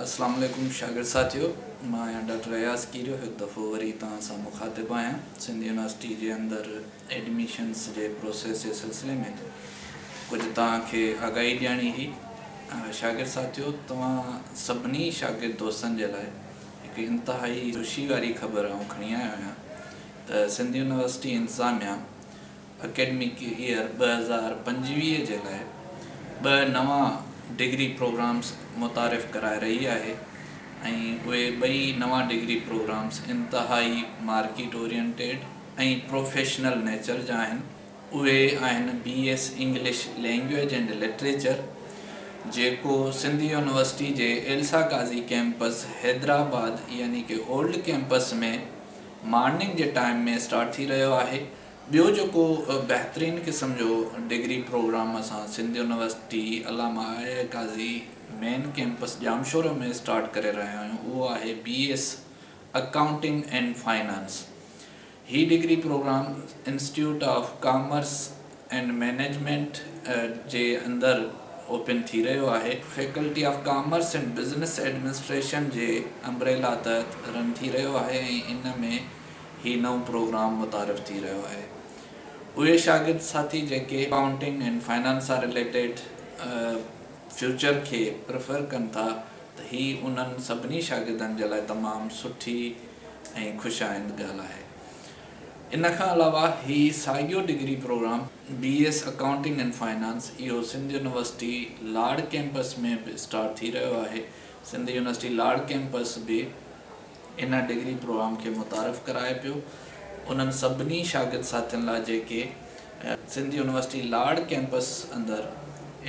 اسلام عليڪم شاگرد ساٿيو، مان آهيان ڊاڪٽر اياز ڪيريو، هڪ دفعو وري توهان سان مخاطب آهيان سنڌ يونيورسٽي جي اندر ايڊميشنس جي پروسيس جي سلسلي ۾ ڪجهه توهان کي آگاهي ڏيڻي هئي. شاگرد ساٿيو، توهان سڀني شاگرد دوستن جي لاء هڪ انتهائي خوشي واري خبر آئون کڻي آيو آهيان ته سنڌ يونيورسٽي انتظاميا اڪيڊمڪ ايئر 2025 جي لاء ٻه نوان ڊگري پروگرامز متعارف ڪرائي رهي آهي ۽ اهي ٻئي نوان ڊگري پروگرامز انتهائي مارڪيٽ اورينٽيڊ ۽ پروفيشنل نيچر جا آهن. اهي آهن B S English language and literature جيڪو سنڌ يونيورسٽي جي ايلسا قاضي ڪيمپس حيدرآباد يعني ڪي اولڊ ڪيمپس ۾ مارننگ جي ٽائيم ۾ اسٽارٽ ٿي رهيو آهي. ٻيو جيڪو بهترين قسم جو ڊگري پروگرام اسان Sindh university Allama I I Qazi main campus Jamshoro ۾ start ڪري رهيا آهيون اهو آهي B S accounting and finance. He degree programme institute of commerce and management جي اندر اوپن ٿي رهيو آهي. Faculty of commerce and business administration جي امبريلا تحت رن ٿي رهيو آهي ۽ ان ۾ هي نئون پروگرام متعارف ٿي رهيو آهي. اهي شاگرد ساٿي جيڪي اڪائونٽنگ اينڊ فائنانس سان رليٽيڊ فيوچر کي پريفر ڪن ٿا ته هي انهن سڀني شاگردن جي لاء تمام سٺي ۽ خوش آئند ڳالهه آهي. ان کان علاوه هي ساڳيو degree programme B S accounting and finance اهو سنڌ يونيورسٽي لاڙ ڪيمپس ۾ به اسٽارٽ ٿي رهيو آهي. سنڌ يونيورسٽي لاڙ ڪيمپس به ان ڊگري پروگرام کي متعارف ڪرائي پيو انهن سڀني شاگرد ساٿين لاء جيڪي سنڌ يونيورسٽي لاڙ ڪيمپس اندر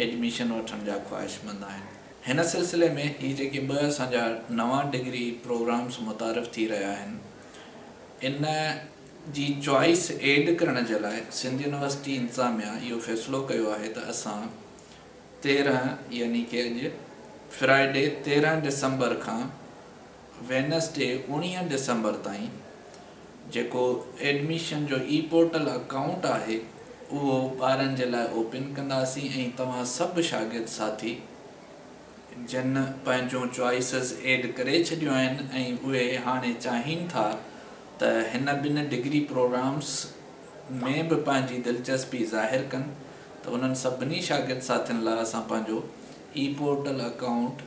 ايڊميشن وٺڻ جا خواهشمند آهن. هن سلسلي ۾ هي جيڪي ٻه اسان جا نوان ڊگري پروگرامس متعارف ٿي رهيا آهن ان جي چوائس ايڊ ڪرڻ جي لاء سنڌ يونيورسٽي انتظاميا اهو فيصلو ڪيو آهي ته اسان 13 يعني ڪي اڄ فرائيڊي 13 ڊسمبر کان وينسڊي 19 ڊسمبر تائين جيڪو ايڊميشن جو اي پورٽل اڪائونٽ آهي اهو ٻارن جي لاء اوپن ڪنداسين ۽ توهان سڀ شاگرد ساٿي جن پنهنجون چوائسز ايڊ ڪري ڇڏيون آهن ۽ اهي هاڻي چاهين ٿا ته هن ٻن ڊگري پروگرامز ۾ به پنهنجي دلچسپي ظاهر ڪن ته انهن سڀني شاگرد ساٿين لاء اسان پنهنجو اي پورٽل اڪائونٽ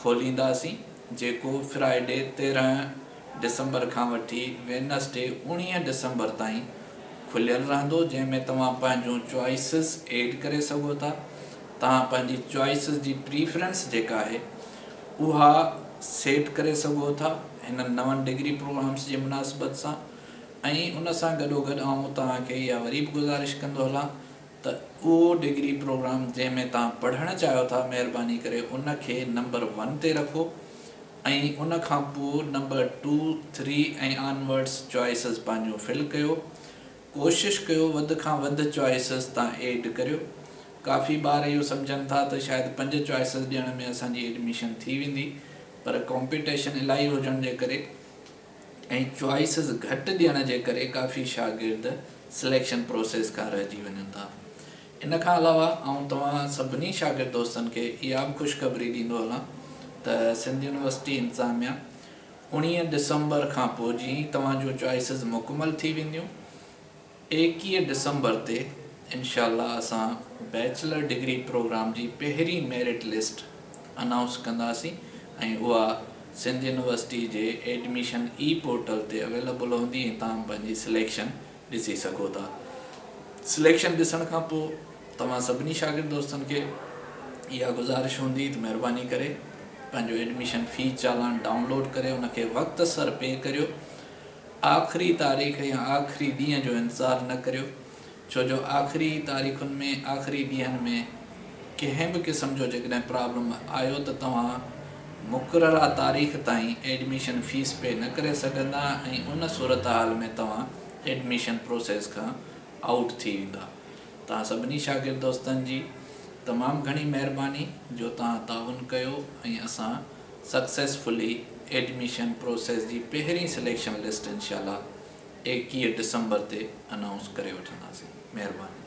کولينداسين جيڪو فرائيڊي 13 ڊسمبر کان وٺي وينسڊي 19 ڊسمبر تائين کليل رهندو جنهن ۾ توهان پنهنجون چوائسز ايڊ ڪري سگهو ٿا. توهان پنهنجي چوائسز جي پريفرنس جيڪا آهي اها سيٽ ڪري سگهو ٿا هنن نون ڊگري پروگرامس جي مناسبت سان ۽ ان سان گڏوگڏ آئون توهان کي اها وري به گذارش ڪندو هلان ته اهو ڊگري پروگرام جنهن ۾ توهان پڙهڻ چاهيو ٿا مهرباني ڪري ان کي نمبر ون تي رکو ۽ ان کان پوء نمبر ٽو، ٿري ۽ آنورڊس چوائسز پنهنجون فل ڪيو. ڪوشش ڪيو وڌ کان وڌ چوائسز تان ايڊ ڪريو. ڪافي ٻار اهو سمجهن ٿا ته شايد پنج چوائسز ڏيڻ ۾ اسان جي ايڊميشن ٿي ويندي پر ڪامپيٽيشن الاهي هجڻ جي ڪري ۽ چوائسز گهٽ ڏيڻ جي ڪري ڪافي شاگرد سليڪشن پروسيس کان رهجي وڃن ٿا. ان کان علاوه آئون توهان سڀني شاگرد دوستن کي اها به خوشخبري ڏيندو هلان ته سنڌ يونيورسٽي انتظاميا 19 ڊسمبر کان پوء جيئن ئي توهان جون چوائسز مڪمل ٿي وينديون 21 ڊسمبر تي انشاء الله اسان بيچلر ڊگري پروگرام جي پهرين ميرٽ لسٽ انائونس ڪنداسين ۽ اها سنڌ يونيورسٽي جي ايڊميشن اي پورٽل تي اويليبل هوندي ۽ توهان پنهنجي سليڪشن ڏسي سگهو ٿا. سليڪشن ڏسڻ کان پوء توهان سڀني شاگرد دوستن کي اها گذارش هوندي ته مهرباني ڪري پنهنجو ايڊميشن في چالان ڊائونلوڊ ڪري ان کي وقت سر پي ڪريو. آخري تاريخ يا آخري ڏينهن جو انتظار نه ڪريو ڇو جو آخري تاريخن ۾ آخري ڏينهن ۾ ڪنهن به قسم جو جيڪڏهن پرابلم آيو ته توهان مقرره تاريخ تائين ايڊميشن فيس پي نه ڪري سگهندا ۽ ان صورتحال ۾ توهان ايڊميشن پروسيس کان آئوٽ ٿي ويندا. توهان سڀني شاگرد دوستن جي تمام گهڻي مهرباني جو توهان تعاون ڪيو ۽ اسان سڪسيسفلي ايڊميشن پروسيس جي پهرين سليڪشن لسٽ انشاء الله 21 ڊسمبر تي انائونس ڪري وٺنداسين. مهرباني.